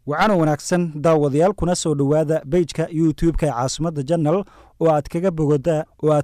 Wacano wanaagsan daawadayaal, kuna soo dhowaada page-ka YouTube-ka ee Caasimadda Channel oo aad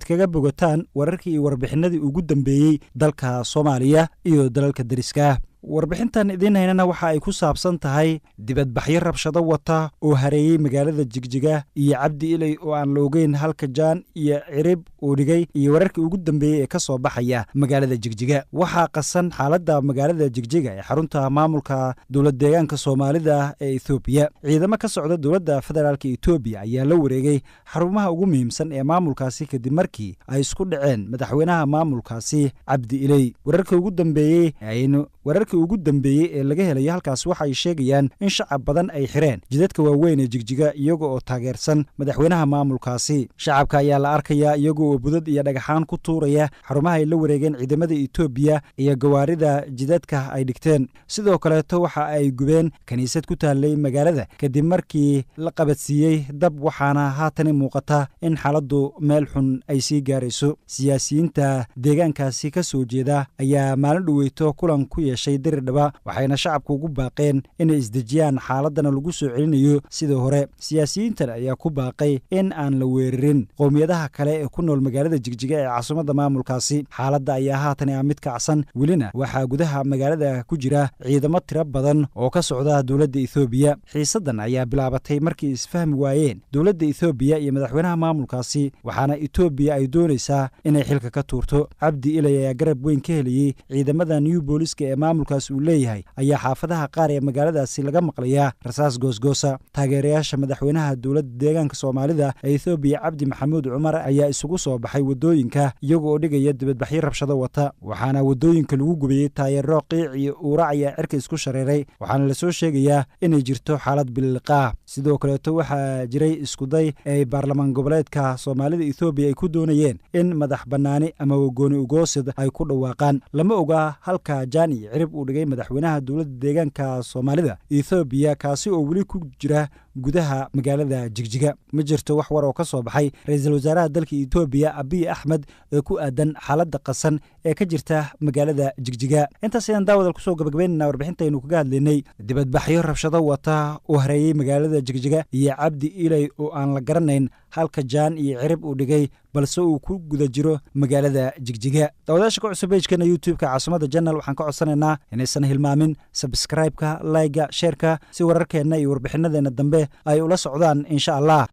kaga bogataan wararkii iyo warbixinadii ugu dambeeyey dalka Soomaaliya iyo dalalka deriska. Warbixintan idiin haynana waxa ay ku saabsan tahay dibadbaxyo rabshado wata oo hareeyey magaalada Jigjiga iyo Cabdi Iley oo aan la ogeyn halka jaan iyo cirib uu dhigay, iyo wararkii ugu dambeeyey ee ka soo baxaya magaalada Jigjiga. Waxaa qasan xaaladda magaalada Jigjiga ee xarunta maamulka dowlad deegaanka Soomaalida ee Ethoobiya. Ciidamo ka socda dowladda federaalka Etoobiya ayaa la wareegay xarumaha ugu muhiimsan ee maamulkaasi kadib markii ay isku dhaceen madaxweynaha maamulkaasi Cabdi Iley. Wararkii ugu dambeeyey ee laga helayo halkaas waxa ay sheegayaan in shacab badan ay xireen jidadka waaweyn ee Jigjiga, iyaga oo taageersan madaxweynaha maamulkaasi. Shacabka ayaa la arkayaa iyaga oo budad iyo dhagaxaan ku tuuraya xarumaha ay la wareegeen ciidamada Etoobiya iyo gawaarida jidadka ay dhigteen. Sidoo kaleeto waxa ay gubeen kiniisad ku taalay magaalada kadib markii la qabadsiiyey dab, waxaana haatani muuqata in xaaladdu meel xun ay sii gaarayso. Siyaasiyiinta deegaankaasi ka soo jeeda ayaa maalin dhoweyto kulan ku yeeshay Diridhaba, waxayna shacabku ugu baaqeen inay isdejiyaan, xaaladana lagu soo celinayo sidii hore. Siyaasiyiintan ayaa ku baaqay in aan la weerarin qowmiyadaha kale ee ku nool magaalada Jigjiga ee caasimadda maamulkaasi. Xaaladda ayaa haatan ah mid kacsan, welina waxaa gudaha magaalada ku jira ciidamo tiro badan oo ka socda dowladda Ethoobiya. Xiisaddan ayaa bilaabatay markii isfahmi waayeen dowladda Ethoobiya iyo madaxweynaha maamulkaasi, waxaana Etoobiya ay doonaysaa inay xilka ka tuurto. Cabdi Iley ayaa garab weyn ka helayey ciidamada new booliska ee maamulkaas uu leeyahay. Ayaa xaafadaha qaar ee magaaladaasi laga maqlayaa rasaas goosgoosa. Taageerayaasha madaxweynaha dowladda deegaanka Soomaalida ee Ethoobiya Cabdi Maxamuud Cumar ayaa isugu soo baxay wadooyinka iyaga oo dhigaya dibadbaxyo rabshado wata, waxaana wadooyinka lagu gubayey taayaro. Qiic iyo uura ayaa cirka isku shareeray, waxaana lasoo sheegayaa inay jirto xaalad bililiqaa. Sidoo kaleeto waxaa jiray iskuday ay baarlamaan goboleedka Soomaalida Ethoobiya ay ku doonayeen in madax bannaani ama gooni ugoosid ay ku dhawaaqaan. Lama oga halka jaan iyo cirib uu dhigay madaxweynaha dowladda deegaanka Soomaalida Ethoobiya, kaasi oo weli ku jira gudaha magaalada Jigjiga. Ma jirto wax war oo ka soo baxay ra-iisul wasaaraha dalka Etoobiya Abiy Axmed ee ku aadan xaaladda qasan ee ka jirta magaalada Jigjiga. Intaas ayaan daawadal kusoo gabagabaynayna warbixintaynu kaga hadlaynay dibadbaxyo rabshado wata oo hareeyey magaalada Jigjiga iyo Cabdi Iley oo aan la garanayn halka jaan iyo cirib uu dhigay, balse uu ku guda jiro magaalada Jigjiga. Daawadaasha ku cusub page-keena YouTube-ka Caasimada Channel waxaan ka codsanaynaa inaysan hilmaamin subscribe-ka, like-ga, share-ka, si wararkeenna iyo warbixinadeenna dambe ay ula socdaan, insha Allah.